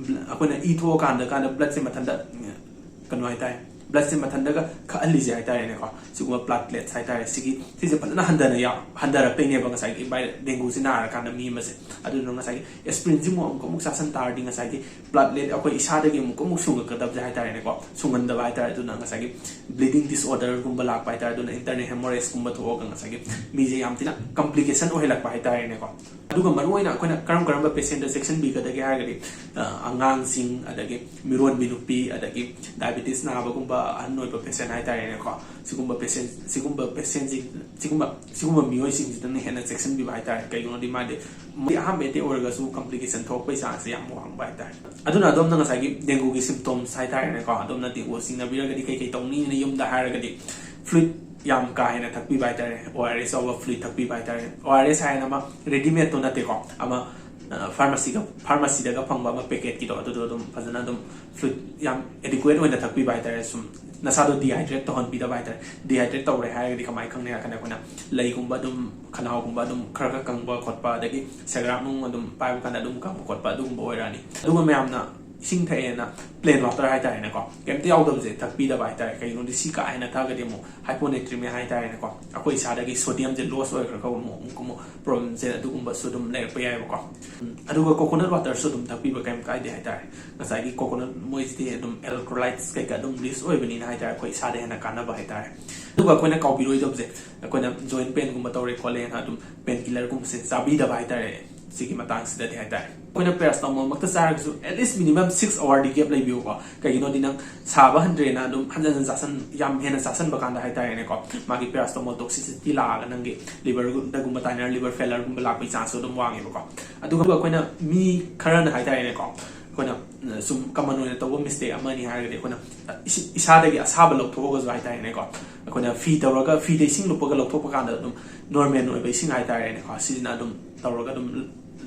ꯑꯩꯈꯣꯏꯅ ꯏ ꯊꯣꯛꯑꯀꯥꯟꯗ, ꯀꯥꯟꯗ ꯕ꯭ꯂꯠꯁꯦ ꯃꯊꯟꯇ, ꯎꯝ, ꯀꯩꯅꯣ ꯍꯥꯏꯇꯥꯔꯦ, ꯕ꯭ꯂꯠꯁꯦ ꯃꯊꯟꯇꯒ ꯈꯛꯍꯜꯂꯤꯁꯦ ꯍꯥꯏꯇꯥꯔꯦꯅꯦꯀꯣ꯫ ꯁꯤꯒꯨꯝꯕ ꯄ꯭ꯂꯦꯠꯂꯦꯠꯁ ꯍꯥꯏꯇꯥꯔꯦ, ꯁꯤꯒꯤ, ꯁꯤꯁꯦ ꯐꯖꯅ ꯍꯟꯊꯅ ꯌꯥꯎ-, ꯍꯟꯊꯔꯛꯇꯣꯏꯅꯦꯕ ꯉꯁꯥꯏꯒꯤ ꯚꯥꯏ-, ꯗꯦꯡꯒꯨꯁꯤ ꯅꯥꯔꯀꯥꯟꯗ ꯃꯤ ꯑꯃꯁꯦ꯫ ꯑꯗꯨꯗꯨꯅ ꯉꯁꯥꯏꯒꯤ ꯑꯦꯁꯄ꯭ꯔꯤꯟꯁꯤꯃꯨꯛ ꯑꯃꯨꯛ, ꯑꯃꯨꯛ ꯆꯥꯁꯟ ꯇꯥꯔꯗꯤ ꯉꯁꯥꯏꯒꯤ ꯄ꯭ꯂꯦꯠꯂꯦꯠ ꯑꯩꯈꯣꯏ ꯏꯁꯥꯗꯒꯤ ꯑꯃꯨꯛ, ꯑꯃꯨꯛ ꯁꯨꯡꯉꯛꯀꯗꯕꯁꯦ ꯍꯥꯏꯇꯥꯔꯦꯅꯦꯀꯣ, ꯁꯨꯡꯍꯟꯗꯕ ꯍꯥꯏꯇꯥꯔꯦ꯫ ꯑꯗꯨꯅ ꯉꯁꯥꯏꯒꯤ ꯕ꯭ꯂꯤꯗꯤꯡ ꯗꯤꯁꯑꯣꯔꯗꯔꯒꯨꯝꯕ ꯂꯥꯛꯄ ꯍꯥꯏꯇꯥꯔꯦ, ꯑꯗꯨꯅ ꯏꯟꯇꯔꯅꯦꯜ ꯍꯦꯃꯣꯔꯦꯖꯀꯨꯝꯕ ꯊꯣꯛꯑꯒ ꯉꯁꯥꯏꯒꯤ ꯃꯤꯁꯦ ꯌꯥꯝ ꯊꯤꯅ ꯀꯝꯄ꯭ꯂꯤꯀꯦꯁꯟ ꯑꯣꯏꯍꯜꯂꯛꯄ ꯍꯥꯏꯇꯥꯔꯦꯅꯦꯀꯣ꯫ ꯑꯗꯨꯒ ꯃꯔꯨꯑꯣꯏꯅ ꯑꯩꯈꯣꯏꯅ ꯀꯔꯝ ꯀꯔꯝꯕ ꯄꯦꯁꯦꯟꯗ ꯆꯦꯛꯁꯤꯟꯕꯤꯒꯗꯒꯦ ꯍꯥꯏꯔꯒꯗꯤ, ꯑ, ꯑꯉꯥꯡꯁꯤꯡ, ꯑꯗꯒꯤ ꯃꯤꯔꯣꯟꯕꯤ ꯅꯨꯄꯤ, ꯑꯗꯒꯤ ꯗꯥꯏꯕꯦꯇꯤꯁ ꯅꯥꯕꯒꯨꯝꯕ ꯑꯍꯟ ꯑꯣꯏꯕ ꯄꯦꯁꯦꯟ ꯍꯥꯏꯇꯥꯔꯦꯅꯦꯀꯣ꯫ ꯁꯤꯒꯨꯝꯕ ꯄꯦꯁꯦꯟ, ꯁꯤꯒꯨꯝꯕ ꯄꯦꯁꯦꯟꯁꯤꯡ, ꯁꯤꯒꯨꯝꯕ, ꯁꯤꯒꯨꯝꯕ ꯃꯤꯑꯣꯏꯁꯤꯡꯁꯤꯗꯅ ꯍꯦꯟꯅ ꯆꯦꯛꯁꯤꯟꯕꯤꯕ ꯍꯥꯏꯇꯥꯔꯦ꯫ ꯀꯩꯒꯤꯅꯣꯗꯤ ꯃꯥꯗꯤ, ꯃꯣꯏ ꯑꯍꯥꯟꯕ ꯑꯦꯇꯦꯛ ꯑꯣꯏꯔꯒꯁꯨ ꯀꯝꯄ꯭ꯂꯤꯀꯦꯁꯟ ꯊꯣꯛꯄꯒꯤ ꯆꯥꯟꯁꯁꯦ ꯌꯥꯝ ꯋꯥꯡꯕ ꯍꯥꯏꯇꯥꯔꯦ꯫ ꯑꯗꯨꯅ ꯑꯗꯣꯝꯅ ꯉꯁꯥꯏꯒꯤ ꯗꯦꯡꯒꯨꯒꯤ ꯁꯤꯝꯇꯣꯝꯁ ꯍꯥꯏꯇꯥꯔꯦꯅꯦꯀꯣ, ꯑꯗꯣꯝꯅ ꯗꯦꯡꯒꯨ ꯆꯤꯡꯅꯕꯤꯔꯒꯗꯤ ꯀꯩ ꯀꯩ ꯇꯧꯅꯤꯅ ꯌꯨꯝꯗ ꯍꯥꯏꯔꯒꯗꯤ, ꯐ꯭ꯂꯨꯏꯗ ꯌꯥꯝ ꯀꯥ ꯍꯦꯟꯅ ꯊꯛꯄꯤꯕ ꯍꯥꯏꯇꯥꯔꯦ꯫ ORS ꯌꯥꯎꯕ ꯐ꯭ꯂꯨꯏꯗ ꯊꯛꯄꯤꯕ ꯍꯥꯏꯇꯥꯔꯦ꯫ ORS ꯍꯥꯏꯅ ꯑꯃ ꯔꯦꯗꯤꯃꯦꯗꯇꯣ ꯅꯠꯇꯦꯀꯣ, ꯑꯃ, ꯑ, ꯐꯥꯔꯃꯥꯁꯤꯒ, ꯐꯥꯔꯃꯥꯁꯤꯗꯒ ꯐꯪꯕ ꯑꯃ ꯄꯦꯀꯦꯠꯀꯤꯗꯣ, ꯑꯗꯨꯗꯣ ꯑꯗꯨꯝ ꯐꯖꯅ ꯑꯗꯨꯝ ꯐ꯭ꯂꯨꯏꯗ ꯌꯥꯝ ꯑꯦꯗꯤꯀ꯭ꯋꯦꯠ ꯑꯣꯏꯅ ꯊꯛꯄꯤꯕ ꯍꯥꯏꯇꯥꯔꯦ꯫ ꯁꯨꯝ ꯅꯁꯥꯗꯣ ꯗꯤꯍꯥꯏꯗ꯭ꯔꯦꯠ ꯇꯧꯍꯟꯕꯤꯗꯕ ꯍꯥꯏꯇꯥꯔꯦ꯫ ꯗꯤꯍꯥꯏꯗ꯭ꯔꯦꯠ ꯇꯧꯔꯦ ꯍꯥꯏꯔꯒꯗꯤ ꯀꯃꯥꯏꯅ ꯈꯪꯅꯤ ꯍꯥꯏꯔ ꯀꯥꯟꯗ ꯑꯩꯈꯣꯏꯅ ꯂꯩꯒꯨꯝꯕ ꯑꯗꯨꯝ, ꯈꯅꯥꯎꯒꯨꯝꯕ ꯑꯗꯨꯝ ꯈꯔ ꯈꯔ ꯀꯪꯕ ꯈꯣꯠꯄ, ꯑꯗꯒꯤ ꯁꯦꯒ꯭ꯔꯥꯛ ꯅꯨꯡ ꯑꯗꯨꯝ ꯄꯥꯏꯕ ꯀꯥꯟꯗ ꯑꯗꯨꯝ ꯀꯪꯕ ꯈꯣꯠꯄ, ꯑꯗꯨꯒꯨꯝꯕ ꯑꯣꯏꯔꯛꯑꯅꯤ꯫ ꯑꯗꯨꯒ ꯃꯌꯥꯝꯅ ꯏꯁꯤꯡ ꯊꯛꯑꯦꯅ plain water ꯍꯥꯏꯇꯥꯔꯦꯅꯦꯀꯣ, ꯀꯩꯝꯇ ꯌꯥꯎꯗꯕꯁꯦ ꯊꯛꯄꯤꯗꯕ ꯍꯥꯏꯇꯥꯔꯦ꯫ ꯀꯩꯒꯤꯅꯣꯗꯤ ꯁꯤ ꯀꯥ ꯍꯦꯟꯅ ꯊꯛꯑꯒꯗꯤ ꯑꯃꯨꯛ hyponatremia ꯍꯥꯏꯇꯥꯔꯦꯅꯦꯀꯣ, ꯑꯩꯈꯣꯏ ꯏꯁꯥꯗꯒꯤ sodiumꯁꯦ loss ꯑꯣꯏꯈ꯭ꯔꯒ ꯑꯃꯨꯛ ꯑꯃꯨꯛ ꯑꯃꯨꯛ problemꯁꯦ ꯑꯗꯨꯒꯨꯝꯕꯁꯨ ꯑꯗꯨꯝ ꯂꯩꯔꯛꯄ ꯌꯥꯏꯑꯕꯀꯣ꯫ ꯎꯝ, ꯑꯗꯨꯒ coconut waterꯁꯨ ꯑꯗꯨꯝ ꯊꯛꯄꯤꯕ ꯀꯩꯝ ꯀꯥꯏꯗꯦ ꯍꯥꯏꯇꯥꯔꯦ꯫ ꯉꯁꯥꯏꯒꯤ coconut ꯃꯣꯏꯁꯤꯗꯤ ꯑꯗꯨꯝ electrolytes ꯀꯩꯀꯥ ꯑꯗꯨꯝ rich ꯑꯣꯏꯕꯅꯤꯅ ꯍꯥꯏꯇꯥꯔꯦ, ꯑꯩꯈꯣꯏ ꯏꯁꯥꯗ ꯍꯦꯟꯅ ꯀꯥꯟꯅꯕ ꯍꯥꯏꯇꯥꯔꯦ꯫ ꯑꯗꯨꯒ ꯑꯩꯈꯣꯏꯅ ꯀꯥꯎꯕꯤꯔꯣꯏꯗꯕꯁꯦ, ꯑꯩꯈꯣꯏꯅ joint painꯒꯨꯝꯕ ꯇꯧꯔꯦ ꯈꯣꯠꯂꯦꯅ ꯑꯗꯨꯝ painkillerꯒꯨꯝꯕꯁꯦ ꯆꯥꯕꯤꯗꯕ ꯍꯥꯏꯇꯥꯔꯦ꯫ ꯁꯤꯒꯤ ꯃꯇꯥꯡꯁꯤꯗꯗꯤ ꯍꯥꯏꯇꯥꯔꯦ, ꯑꯩꯈꯣꯏꯅ paracetamolꯃꯛꯇ ꯆꯥꯔꯒꯁꯨ at least minimum six hourꯗꯤ gap ꯂꯩꯕꯤꯌꯨꯀꯣ꯫ ꯀꯩꯒꯤꯅꯣꯗꯤ ꯅꯪ ꯁꯥꯕ ꯍꯟꯗ꯭ꯔꯦꯅ ꯑꯗꯨꯝ ꯍꯟꯖꯟ ꯍꯟꯖꯟ ꯆꯥꯁꯟ ꯌꯥꯝ ꯍꯦꯟꯅ ꯆꯥꯁꯟꯕ ꯀꯥꯟꯗ ꯍꯥꯏꯇꯥꯔꯦꯅꯦꯀꯣ, ꯃꯥꯒꯤ paracetamol toxicity ꯂꯥꯛꯑꯒ ꯅꯪꯒꯤ liverꯗꯒꯨꯝꯕ ꯇꯥꯏꯅꯔ, liver failureꯒꯨꯝꯕ ꯂꯥꯛꯄꯒꯤ chanceꯁꯨ ꯑꯗꯨꯝ ꯋꯥꯡꯉꯦꯕꯀꯣ꯫ ꯑꯗꯨꯒ ꯑꯩꯈꯣꯏꯅ ꯃꯤ ꯈꯔꯅ ꯍꯥꯏꯇꯥꯔꯦꯅꯦꯀꯣ, ꯑꯩꯈꯣꯏꯅ ꯁꯨꯝ common ꯑꯣꯏꯅ ꯇꯧꯕ mistake ꯑꯃꯅꯤ ꯍꯥꯏꯔꯒꯗꯤ, ꯑꯩꯈꯣꯏꯅ ꯏꯁꯥꯗꯒꯤ ꯑꯁꯥꯕ ꯂꯧꯊꯣꯛꯑꯒꯁꯨ ꯍꯥꯏꯇꯥꯔꯦꯅꯦꯀꯣ, ꯑꯩꯈꯣꯏꯅ ꯐꯤ ꯇꯧꯔꯒ, ꯐꯤꯗ ꯏꯁꯤꯡ ꯂꯨꯞꯄꯒ ꯂꯧꯊꯣꯛꯄ ꯀꯥꯟꯗ ꯑꯗꯨꯝ normal ꯑꯣꯏꯕ ꯏꯁꯤꯡ ꯍꯥꯏꯇꯥꯔꯦꯅꯦꯀꯣ, ꯁꯤꯁꯤꯅ ꯑꯗꯨꯝ ꯇꯧꯔꯒ ꯑꯗꯨꯝ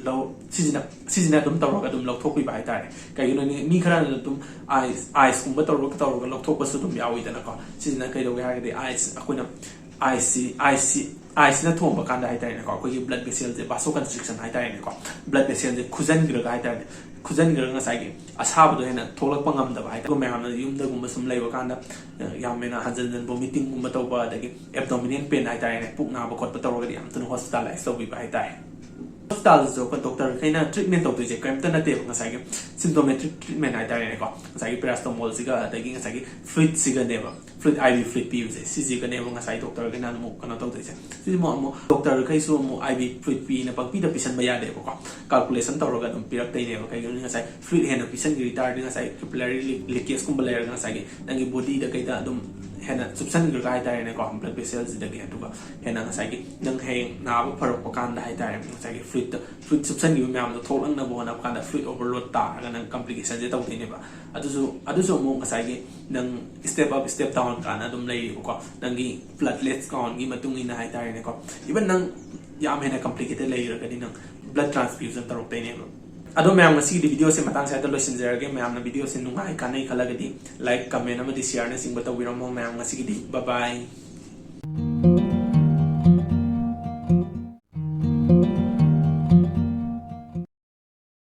ꯂꯧ ꯁꯤꯁꯤꯅ ꯁꯤꯁꯤꯅ ꯑꯗꯨꯝ ꯇꯧꯔꯒ ꯑꯗꯨꯝ ꯂꯧꯊꯣꯛꯄꯤꯕ ꯍꯥꯏꯇꯥꯔꯦ꯫ ꯀꯩꯒꯤꯅꯣꯗꯤ ꯃꯤ ꯈꯔꯅ ꯑꯗꯨꯝ ice iceꯀꯨꯝꯕ ꯇꯧꯔꯒ ꯇꯧꯔꯒ ꯂꯧꯊꯣꯛꯄꯁꯨ ꯑꯗꯨꯝ ꯌꯥꯎꯋꯤꯗꯅꯀꯣ꯫ ꯁꯤꯁꯤꯅ ꯀꯩꯗꯧꯒꯦ ꯍꯥꯏꯔꯒꯗꯤ ice ꯑꯩꯈꯣꯏꯅ iceꯁꯤ iceꯁꯤ iceꯁꯤꯅ ꯊꯣꯡꯕ ꯀꯥꯟꯗ ꯍꯥꯏꯇꯥꯔꯦꯅꯦꯀꯣ, ꯑꯩꯈꯣꯏꯒꯤ blood vesselꯁꯦ, vasoconstriction ꯍꯥꯏꯇꯥꯔꯦꯅꯦꯀꯣ, blood vesselꯁꯦ ꯈꯨꯖꯟꯈ꯭ꯔꯒ ꯍꯥꯏꯇꯥꯔꯦꯅꯦ, ꯈꯨꯖꯟꯈ꯭ꯔꯒ ꯉꯁꯥꯏꯒꯤ ꯑꯁꯥꯕꯗꯣ ꯍꯦꯟꯅ ꯊꯣꯛꯂꯛꯄ ꯉꯝꯗꯕ ꯍꯥꯏꯇꯥꯔꯦ꯫ ꯑꯗꯨꯒ ꯃꯌꯥꯝꯅ ꯌꯨꯝꯗꯒꯨꯝꯕ ꯁꯨꯝ ꯂꯩꯕ ꯀꯥꯟꯗ ꯌꯥꯝ ꯍꯦꯟꯅ ꯍꯟꯖꯟ ꯍꯟꯖꯟ vomitingꯒꯨꯝꯕ ꯇꯧꯕ, ꯑꯗꯒꯤ abdominal pain ꯍꯥꯏꯇꯥꯔꯦꯅꯦ, ꯄꯨꯛ ꯅꯥꯕ ꯈꯣꯠꯄ ꯇꯧꯔꯒꯗꯤ ꯌꯥꯝ ꯊꯨꯅ hospitalize ꯇꯧꯕꯤꯕ ꯍꯥꯏꯇꯥꯔꯦ꯫ Hospitalꯗꯁꯨ ꯑꯩꯈꯣꯏ doctorꯈꯩꯅ treatment ꯇꯧꯗꯣꯏꯁꯦ ꯀꯔꯤꯝꯇ ꯅꯠꯇꯦꯕ, ꯉꯁꯥꯏꯒꯤ symptomatic treatment ꯍꯥꯏꯇꯥꯔꯦꯅꯦꯀꯣ, ꯉꯁꯥꯏꯒꯤ paracetamolꯁꯤꯒ ꯑꯗꯒꯤ ꯉꯁꯥꯏꯒꯤ fluidꯁꯤꯒꯅꯦꯕ, fluid, IV fluid ꯄꯤꯕꯁꯦ, ꯁꯤꯁꯤꯒꯅꯦꯕ ꯉꯁꯥꯏ doctorꯈꯩꯅ ꯑꯃꯨꯛ ꯀꯩꯅꯣ ꯇꯧꯗꯣꯏꯁꯦ꯫ ꯁꯤꯁꯤꯃꯨꯛ ꯑꯃꯨꯛ doctorꯈꯩꯁꯨ ꯑꯃꯨꯛ IV fluid ꯄꯤꯅ ꯄꯪꯄꯤꯗ ꯄꯤꯁꯟꯕ ꯌꯥꯗꯦꯕꯀꯣ, calculation ꯇꯧꯔꯒ ꯑꯗꯨꯝ ꯄꯤꯔꯛꯇꯣꯏꯅꯦꯕ꯫ ꯀꯩꯒꯤꯅꯣꯗꯤ ꯉꯁꯥꯏ fluid ꯍꯦꯟꯅ ꯄꯤꯁꯟꯈꯤ ꯇꯥꯔꯗꯤ ꯉꯁꯥꯏ capillary leakageꯀꯨꯝꯕ ꯂꯩꯔꯒ ꯉꯁꯥꯏꯒꯤ ꯅꯪꯒꯤ bodyꯗ ꯀꯩꯗ ꯑꯗꯨꯝ ꯍꯦꯟꯅ ꯆꯨꯞꯁꯟꯈ꯭ꯔꯒ ꯍꯥꯏꯇꯥꯔꯦꯅꯦꯀꯣ, blood vesselꯁꯤꯗꯒꯤ, ꯑꯗꯨꯒ ꯍꯦꯟꯅ ꯉꯁꯥꯏꯒꯤ ꯅꯪ ꯍꯌꯦꯡ ꯅꯥꯕ ꯐꯔꯛꯄ ꯀꯥꯟꯗ ꯍꯥꯏꯇꯥꯔꯦ, ꯉꯁꯥꯏꯒꯤ fluidꯇ fluid ꯆꯨꯞꯁꯟꯈꯤꯕ ꯃꯌꯥꯝꯗꯣ ꯊꯣꯛꯂꯛꯅꯕ ꯍꯣꯠꯅꯕ ꯀꯥꯟꯗ fluid overload ꯇꯥꯔꯒ ꯅꯪ complicationꯁꯦ ꯇꯧꯗꯣꯏꯅꯦꯕ꯫ ꯑꯗꯨꯁꯨ ꯑꯗꯨꯁꯨ ꯑꯃꯨꯛ ꯉꯁꯥꯏꯒꯤ ꯅꯪ step up step down ꯀꯥꯟꯅ ꯑꯗꯨꯝ ꯂꯩꯔꯤꯕꯀꯣ, ꯅꯪꯒꯤ platelets countꯀꯤ ꯃꯇꯨꯡ ꯏꯟꯅ ꯍꯥꯏꯇꯥꯔꯦꯅꯦꯀꯣ꯫ Even ꯅꯪ ꯌꯥꯝ ꯍꯦꯟꯅ complicated ꯂꯩꯔꯒꯗꯤ ꯅꯪ blood transfusion ꯇꯧꯔꯛꯇꯣꯏꯅꯦꯕ꯫ ꯑꯗꯣ ꯃꯌꯥꯝ, ꯉꯁꯤꯒꯤꯗꯤ videoꯁꯦ ꯃꯇꯥꯡ ꯁ꯭ꯋꯥꯏꯗ ꯂꯣꯏꯁꯤꯟꯖꯔꯒꯦ꯫ ꯃꯌꯥꯝꯅ videoꯁꯦ ꯅꯨꯡꯉꯥꯏ ꯀꯥꯟꯅꯩ ꯈꯜꯂꯒꯗꯤ like, comment ꯑꯃꯗꯤ shareꯅꯆꯤꯡꯕ ꯇꯧꯕꯤꯔꯝꯃꯣ꯫ ꯃꯌꯥꯝ, ꯉꯁꯤꯒꯤꯗꯤ bye bye꯫